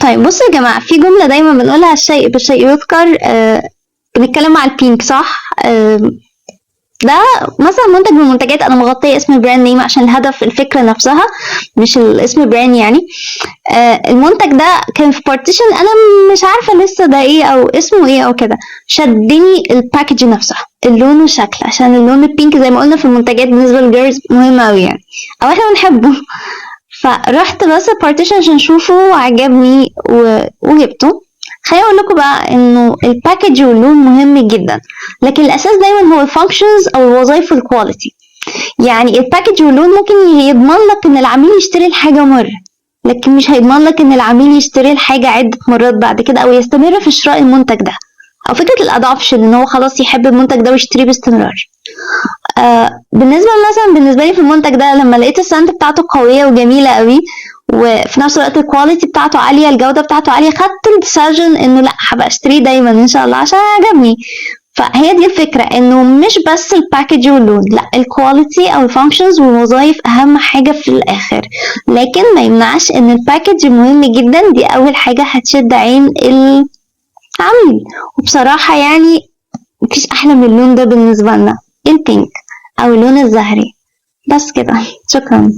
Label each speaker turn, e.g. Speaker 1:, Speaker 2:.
Speaker 1: طيب بصوا يا جماعة، في جملة دايما بنقولها: الشيء بالشيء يذكر. بنتكلم على ال pink، صح؟ ده مثلا منتج من المنتجات، انا مغطيه اسم brand name عشان الهدف الفكرة نفسها مش الاسم brand يعني. المنتج ده كان في partition، انا مش عارفه لسه ده ايه او اسمه ايه او كده. شدني ال package نفسها، اللون والشكل، عشان اللون ال pink زي ما قلنا في المنتجات بالنسبة لل girls مهم قوي يعني، او احنا بنحبه. فرحت بس ال partition عشان اشوفه وعجبني وجبته. خليني اقول لكم بقى انه ال package واللون مهم جدا، لكن الاساس دايما هو ال functions او الوظائف وال quality. يعني ال package واللون ممكن يضمن لك ان العميل يشتري الحاجة مره، لكن مش هيضمن لك ان العميل يشتري الحاجة عده مرات بعد كده، او يستمر في شراء المنتج ده، او فكرة ال adoption ان هو خلاص يحب المنتج ده ويشتريه باستمرار. بالنسبة مثلا بالنسبة لي في المنتج ده، لما لقيت ال scent بتاعته قوية وجميلة قوي، وفي نفس الوقت ال quality بتاعته عاليه، الجودة بتاعته عاليه، خدت ال decision انه لا، هبقى اشتريه دايما ان شاء الله عشان عجبني. فهي دي الفكره، انه مش بس ال package واللون، لا، ال quality او ال functions والوظائف اهم حاجة في الاخر، لكن ما يمنعش ان ال package مهم جدا، دي اول حاجة هتشد عين العميل. وبصراحة يعني مفيش احلى من اللون ده بالنسبة لنا، ال pink او اللون الزهري. بس كده، شكرا.